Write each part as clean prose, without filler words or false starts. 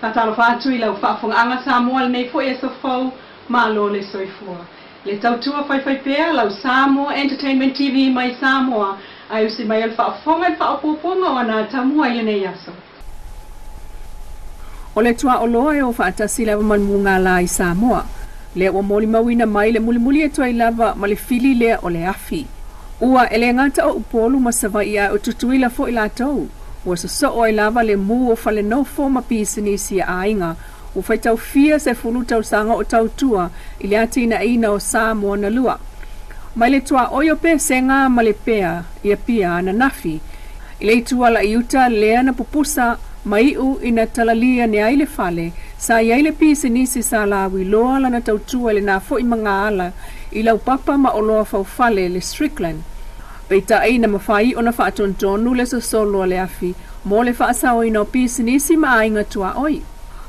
Faatalofa atu i lau faafofogaaga Samoa i lenei foi aso fou, malo le soifua. Le tautua faifaipea lau Samoa Entertainment TV mai Samoa, ae usi mai o le faafofoga i le faaopoopoga o ana atamua i lenei aso. O le tuaoloa e o faatasi lava ma le mugala i Samoa. Lea ua molimauina mai le mulimuli atu ai lava ma le fili lea o le afi. Ua e le gata o Upolu ma Savaii ae o Tutuila foi latou. Ua sosoo ai lava le mu o falenofo ma pisinisi a aiga ua faitau fia sefulu tausaga o tautua i le atinaeina o Samoa na lua. Mai le tuaoi o Pesega ma le Pea i Apia ananafi, i le itu ala i uta lea na pupusa ma iu ina talalia ane ai le fale sa i ai le pisinisi sa lauiloa lana tautua i lena foi magaala i laupapa ma oloa faufale le Strickland. Peitai na mafai ona faatonutonu le sosolo a le afi mo le faasaoina o pisinisi ma aiga tuaoi.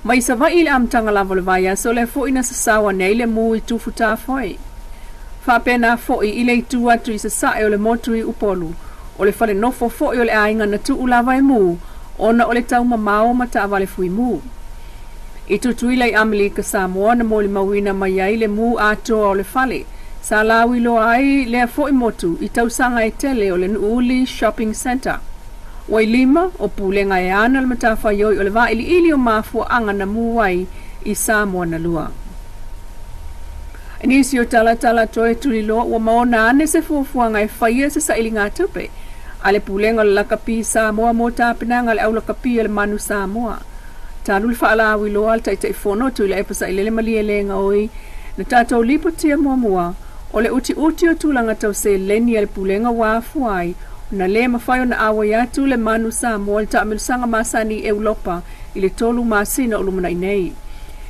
Mai Savaii i le amataga lava o le vaiaso lea foi na sasao ane ai le mu i Tufutafoe. Faapena foi i le itu atu i sasae o le motu i Upolu, o le fale nofo foi o le aiga na tuu lava e mu ona o le taumamao ma taavale fuimu. I Tutuila i Amerika Samoa na molimauina mai ai le mu atoa o le fale sa lauiloa ai lea foi motu i tausaga e tele o le Nuuuli Shopping Centre. Ua i lima o Pulega e ana le matafaioi o le vailiili o mafuaaga na mu ai i Samoa na lua. I nisi o talatala toe tuliloa ua maona ane se fuafuaga e faia se sailigatupe a le Pulega o le Lakapi Samoa mo tapenaga a le Aulakapi o le Manu Samoa. Talu le faalauiloa a le Taitaifono Tuilaepa Sailele Malielegaoi na tatou lipotia muamua o le utiuti o tulaga tau seleni a le Pulega ua afua ai ona le mafai ona auai atu le Manu Samoa i le taamilosaga masani i Eulopa i le 3 masina o lumanai nei.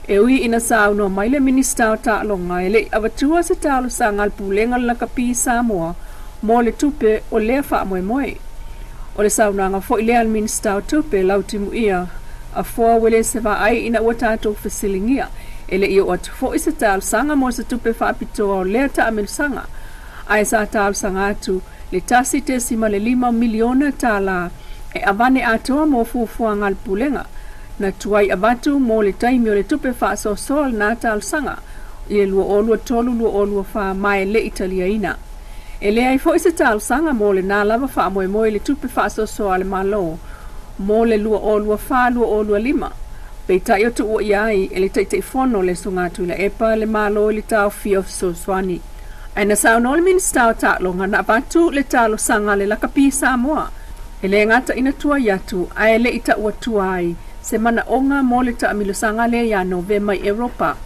E ui ina saunoa mai le Minisita o Taaloga e le i avatua se talosaga a le Pulega o le Lakapi Samoa mo le tupe o lea faamoemoe. O le saunoaga foi lea a le Minisita o Tupe, Lautimuia Afoa Uelese Vaai ina ua tatou fesiligia e le i oo atu foi se talosaga mo se tupe faapitoa o lea taamilosaga, ae sa talosaga atu le $1.5 miliona e avane atoa mo fuafuaga a le Pulega na tuai avatu mo le taimi o le tupe faasoasoa lena talosaga i le 2023/2024 ma e le i taliaina. E leai foi se talosaga mo lena lava faamoemoe i le tupe faasoasoa a le Malo mo le 2024/2025. Peitai o tuuaia ai e le Taitaifono le Susuga Tuilaepa le Malo i le taofia o fesoasoani. Ae na saunoa le Minisita o Taaloga na avatu le talosaga a le Lakapi Samoa e le gata ina tuai atu ae le i tauatua ai se manaoga mo le taamilosaga lea ia Novema i Europa.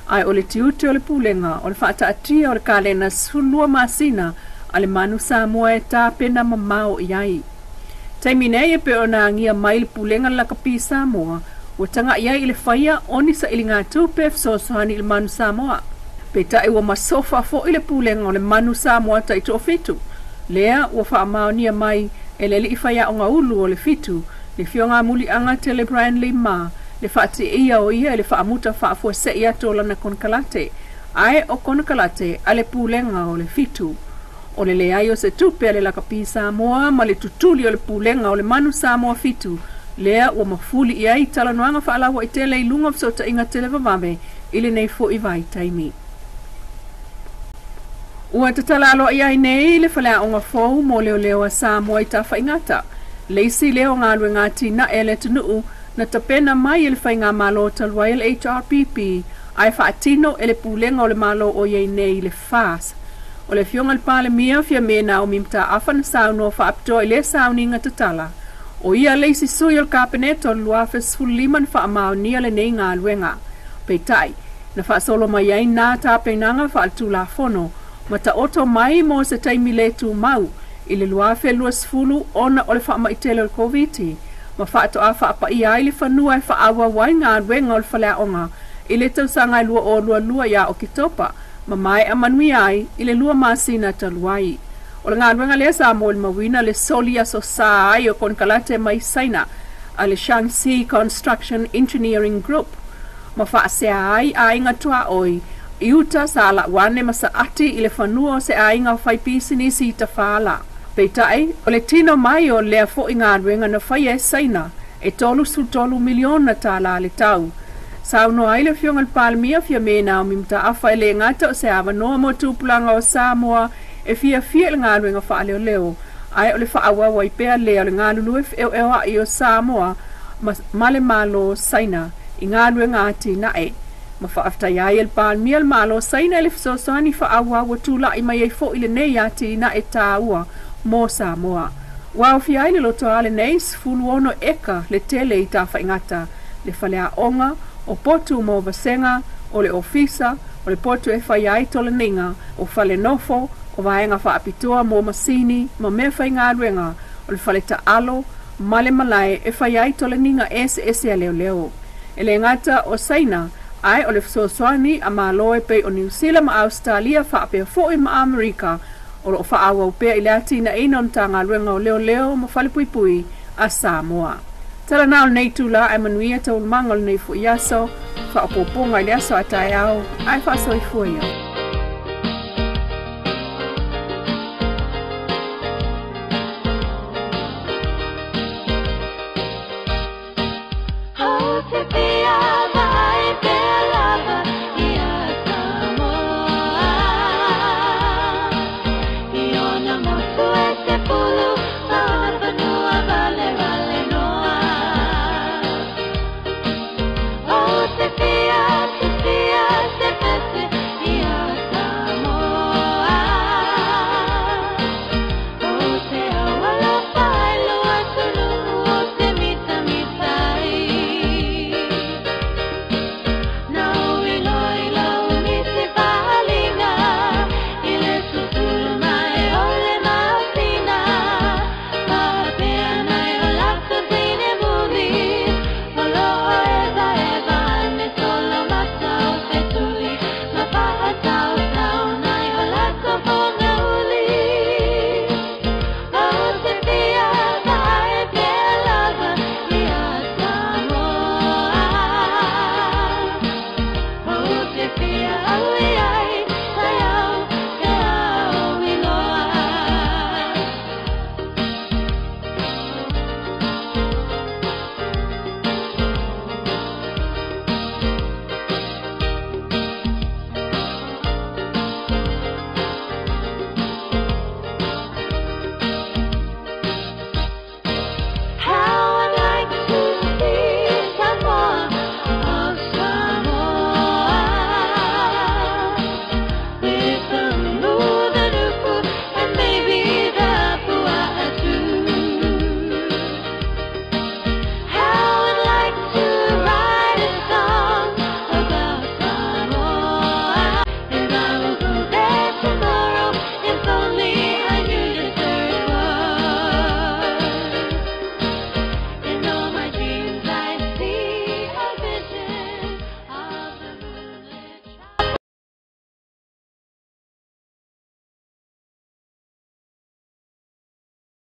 Ae o le tiute o le Pulega o le faataatia o le kalena 12 masina a le Manu Samoa e tapena mamao i ai. Taimi nei e pei ona agia mai le Pulega le Lakapi Samoa ua tagai ai i le faia o ni sailigatupe e fesoasoani i le Manu Samoa. Peitai ua masofa foi le Pulega o le Manu Samoa taitoafitu lea ua faamaonia mai e le alii faiaoga ulu o le Fitu, le Afioga Muliaga Tele Brandley ma le faatieia o ia i le faamuta faafuasei atu o lana konekarate, ae o konekarate a le Pulega o le Fitu. O le leai o se tupe a le Lakapi Samoa ma le tutuli o le Pulega o le Manu Samoa Fitu lea ua mafuli i ai talanoaga faalauaitele i luga o fesootaiga televavave i lenei foi vaitaimi. Ua tatala aloaia ai nei le faleaoga fou mo leoleo a Samoa i Tafaigata, le isi lea o galuega atinae a le atunuu na tapena mai e le Faigamalo talu ai o le HRPP ae faatino e le Pulega o le Malo o i ai nei le FAS. O le Afioga i le Palemia Fiame Naomi Mataafa na saunoa faapitoa i lea sauniga tatala. O ia le isi sui o le Kapeneta o le 2015 na faamaonia lenei galuega. Peitai, na faasolo mai ai nā tapenaga faaletulafono ma taoto mai mo se taimi le tumau i le 2020 ona o le faamai tele o le Koviti ma faatoa faapaia ai le fanua e faaauau ai galuega o le faleaoga i le tausaga e 2022 ia Oketopa ma maea manuia ai i le 2 masina talu ai. O le galuega lea sa molimauina le soli aso sa ai o konekarate mai Saina a le Shaanxi Construction Engineering Group ma faasea ai aiga tuaoi i uta sa lau ane ma saati i le fanua o se aiga faipisinisi i Tafala. Peitai, o le tino mai o lea foi galuega na faia e Saina e $33 miliona tālā le tau. Saunoa ai le Afioga i le Palemia Fiame Naomi Mataafa e le gata o se avanoa mo tupulaga o Samoa e fiafia i le galuega faaleoleo, ae o le faaauau ai pea lea o le galulue feʻeoʻeoaʻi o Samoa ma le Malo Saina i galuega atinae. Ma faafetaia ai e le Palemia le Malo Saina i le fesoasoani faaauau ua tulaʻi mai ai foʻi lenei atinae tāua mo Samoa. Ua aofia ai le lotoa lenei 16 eka le tele i Tafaigata, le faleaoga, o potu mo vasega, o le ofisa, o le potu e faia ai toleniga, o fale nofo, o vaega faapitoa mo masini ma mea faigaluega, o le fale taalo, ma le malae e faia ai toleniga eseese a leoleo. E le gata o Saina, ae o le fesoasoani a Malo e pei o Niu Sila ma Ausetalia faapea foʻi ma Amerika o loo faaauau pea i le atinaeina o le Matagaluega o Leoleo ma Falepuipui a Samoa. Tala na o lenei itulā ae manuia taualumaga o lenei foʻi aso, faaopoopoga i le aso a taeao, ae faasoifua ia.